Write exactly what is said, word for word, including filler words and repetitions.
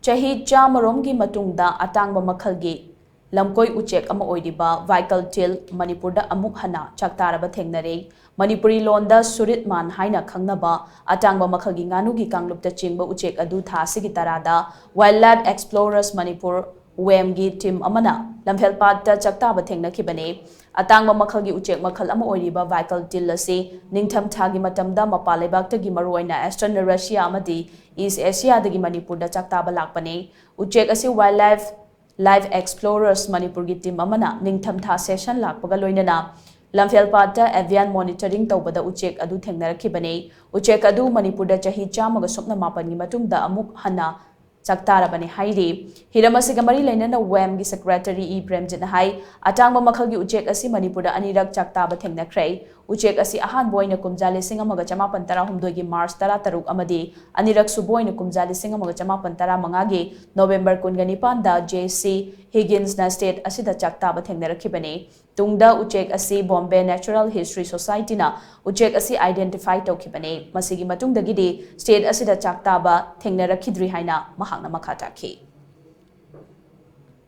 ꯆꯍꯤ ꯆꯥꯝꯃꯔꯣꯝꯒꯤ ꯃꯇꯨꯡꯗ ꯑꯇꯥꯡꯕ ꯃꯈꯜꯒꯤ ꯂꯝꯀꯣꯏ ꯎꯆꯦꯛ ꯑꯃ ꯑꯣꯏꯔꯤꯕ ꯚꯥꯏꯀꯜ ꯇꯤꯜ ꯃꯅꯤꯄꯨꯔꯗ ꯑꯃꯨꯛ ꯍꯟꯅ ꯆꯥꯛꯇꯥꯔꯕ ꯊꯦꯡꯅꯔꯦ꯫ ꯃꯅꯤꯄꯨꯔꯤ ꯂꯣꯟꯗ ꯁꯨꯔꯤꯠ ꯃꯥꯟ ꯍꯥꯏꯅ ꯈꯪꯅꯕ ꯑꯇꯥꯡꯕ ꯃꯈꯜꯒꯤ ꯉꯥꯅꯨꯒꯤ ꯀꯥꯡꯂꯨꯞꯇ ꯆꯤꯡꯕ ꯎꯆꯦꯛ ꯑꯗꯨ ꯊꯥ ꯑꯁꯤꯒꯤ ꯇꯔꯥꯗ Wildlife Explorers Manipur, ꯋꯦꯝꯒꯤ ꯇꯤꯝ ꯑꯃꯅ ꯂꯝꯐꯦꯜꯄꯥꯠꯇ ꯆꯥꯛꯇꯥꯕ ꯊꯦꯡꯅꯈꯤꯕꯅꯤ꯫ ꯑꯇꯥꯡꯕ ꯃꯈꯜꯒꯤ ꯎꯆꯦꯛ ꯃꯈꯜ ꯑꯃ ꯑꯣꯏꯔꯤꯕ ꯚꯥꯏꯀꯜ ꯇꯤꯜ ꯑꯁꯤ ꯅꯤꯡꯊꯝ ꯊꯥꯒꯤ ꯃꯇꯝꯗ ꯃꯄꯥꯟ ꯂꯩꯕꯥꯛꯇꯒꯤ, ꯃꯔꯨꯑꯣꯏꯅ Eastern Russia ꯑꯃꯗꯤ East Asiaꯗꯒꯤ ꯃꯅꯤꯄꯨꯔꯗ ꯆꯥꯛꯇꯥꯕ ꯂꯥꯛꯄꯅꯤ꯫ ꯎꯆꯦꯛ ꯑꯁꯤ Wildlife, Life Explorers ꯃꯅꯤꯄꯨꯔꯒꯤ ꯇꯤꯝ ꯑꯃꯅ ꯅꯤꯡꯊꯝ ꯊꯥ ꯁꯦꯁꯟ ꯂꯥꯛꯄꯒ ꯂꯣꯏꯅꯅ ꯂꯝꯐꯦꯜꯄꯥꯠꯇ avian monitoring ꯇꯧꯕꯗ ꯎꯆꯦꯛ ꯑꯗꯨ ꯊꯦꯡꯅꯔꯛꯈꯤꯕꯅꯤ꯫ ꯎꯆꯦꯛ ꯑꯗꯨ ꯃꯅꯤꯄꯨꯔꯗ ꯆꯍꯤ ꯆꯥꯝꯃꯒ ꯁꯨꯞꯅ ꯃꯥꯄꯟꯒꯤ ꯃꯇꯨꯡꯗ ꯑꯃꯨꯛ ꯍꯟꯅ ꯆꯥꯛꯇꯥꯔꯕꯅꯤ ꯍꯥꯏꯔꯤ꯫ ꯍꯤꯔꯝ ꯑꯁꯤꯒ ꯃꯔꯤ ꯂꯩꯅꯅ ꯋꯦꯝꯒꯤ ꯁꯦꯀ꯭ꯔꯦꯇꯔꯤ ꯏ ꯄ꯭ꯔꯦꯝꯖꯤꯠꯅ ꯍꯥꯏ, ꯑꯇꯥꯡꯕ ꯃꯈꯜꯒꯤ ꯎꯆꯦꯛ ꯑꯁꯤ ꯃꯅꯤꯄꯨꯔꯗ ꯑꯅꯤꯔꯛ ꯆꯥꯛꯇꯥꯕ ꯊꯦꯡꯅꯈ꯭ꯔꯦ꯫ ꯎꯆꯦꯛ ꯑꯁꯤ ꯑꯍꯥꯟꯕ ꯑꯣꯏꯅ ꯀꯨꯝꯖꯥ ꯂꯤꯁꯤꯡ ꯑꯃꯒ ꯆꯃꯥꯄꯟ ꯇꯔꯥꯍꯨꯝꯗꯣꯏꯒꯤ ꯃꯥꯔꯆ ꯇꯔꯥꯇꯔꯨꯛ ꯑꯃꯗꯤ ꯑꯅꯤꯔꯛ ꯁꯨꯕ ꯑꯣꯏꯅ ꯀꯨꯝꯖꯥ ꯂꯤꯁꯤꯡ ꯑꯃꯒ ꯆꯃꯥꯄꯟ ꯇꯔꯥꯃꯉꯥꯒꯤ ꯅꯣꯕꯦꯝꯕꯔ ꯀꯨꯟꯒ ꯅꯤꯄꯥꯟꯗ ꯖꯦ ꯁꯤ ꯍꯤꯒꯤꯟꯁꯅ ꯁ꯭ꯇꯦꯠ ꯑꯁꯤꯗ ꯆꯥꯛꯇꯥꯕ ꯊꯦꯡꯅꯔꯛꯈꯤꯕꯅꯤ꯫ ꯇꯨꯡꯗ ꯎꯆꯦꯛ ꯑꯁꯤ ꯕꯣꯝꯕꯦ ꯅꯦꯆꯔꯦꯜ ꯍꯤꯁꯇ꯭ꯔꯤ ꯁꯣꯁꯥꯏꯇꯤꯅ ꯎꯆꯦꯛ ꯑꯁꯤ ꯑꯥꯏꯗꯦꯟꯇꯤꯐꯥꯏ ꯇꯧꯈꯤꯕꯅꯤ꯫ ꯃꯁꯤꯒꯤ ꯃꯇꯨꯡꯗꯒꯤꯗꯤ ꯁ꯭ꯇꯦꯠ ꯑꯁꯤꯗ ꯆꯥꯛꯇꯥꯕ ꯊꯦꯡꯅꯔꯛꯈꯤꯗ꯭ꯔꯤ ꯍꯥꯏꯅ ꯃꯍꯥꯛꯅ ꯃꯈꯥ ꯇꯥꯈꯤ꯫